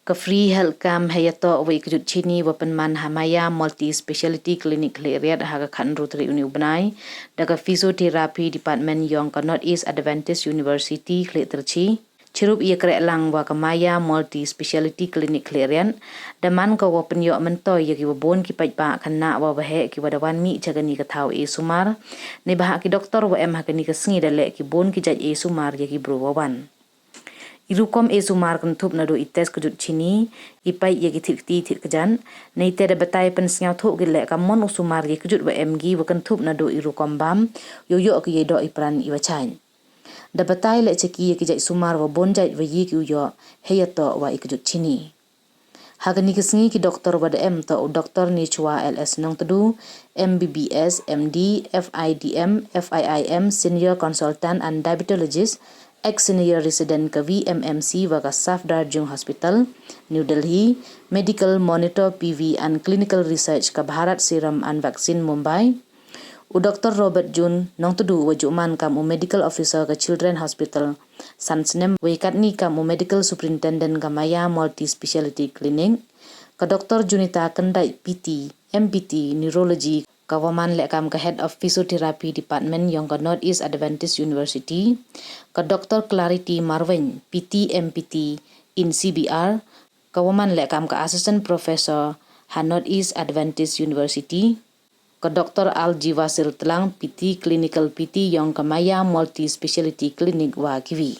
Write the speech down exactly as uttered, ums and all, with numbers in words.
Ka free health camp heiyatoh wa i kjut chini wa pynman ha Maya Multi Speciality Clinic Khliehriat ha ka khatynru tarik uni u bnai da ka Physiotherapy Department yong ka North East Adventist University Khliehtyrchi. Chirup i yakrehlang wa ka Maya Multi Speciality Clinic Khliehriat da man ka wa pynyoh myntoi ya ki wa boon ki paidbah khynnah wa waheh ki wa da wan mih cha kani ka thaw e sumar. Neibhah ki doktor wa em ha kani ka sngi da leh ki boon ki jait e sumar ya ki bru wa wan. I rukom e sumar kynthup nadooh i test kjut chini, i pait ya ki thied kti thied kjat. Neite da batai pynsñiawthooh ki leh kammon u sumar ya i kjut wa em ki wa kynthup nadooh i rukom bam, yow yoh ki yei doh i pran i wa chait. Da batai leh cha ki ya ki jait sumar wa boon jait wa yei ki u yoh heiyatoh wa i kjut chini. Ha kani ka sngi ki doktor wa da em toh u Doktor Nichwa L S Nongtdu, M B B S, M D, F I D M, F I I M, Senior Consultant and Diabetologist, ex Senior Resident ka V M M C wa ka Safdarjung Hospital, New Delhi, Medical Monitor P V and Clinical Research ka Bharat Serum and Vaccine, Mumbai. U Doktor Robert June Nongtdu wa ju man kam u Medical Officer ka Children Hospital, Sansnem, wei katni kam u Medical Superintendent ka Maya Multi Speciality Clinic. Ka Doktor Junita Kyndait, P T, M P T, Neurology, ka wa man leh kam ka Head of Physiotherapy Department yong ka North East Adventist University. Ka Doktor Clarity Marwein, P T, M P T in C B R, ka wa man leh kam ka Assistant Professor ha North East Adventist University. Ka Doktor Aljivasil Tlang, P T, Clinical P T yong ka Maya Multi Speciality Clinic wa kiwi.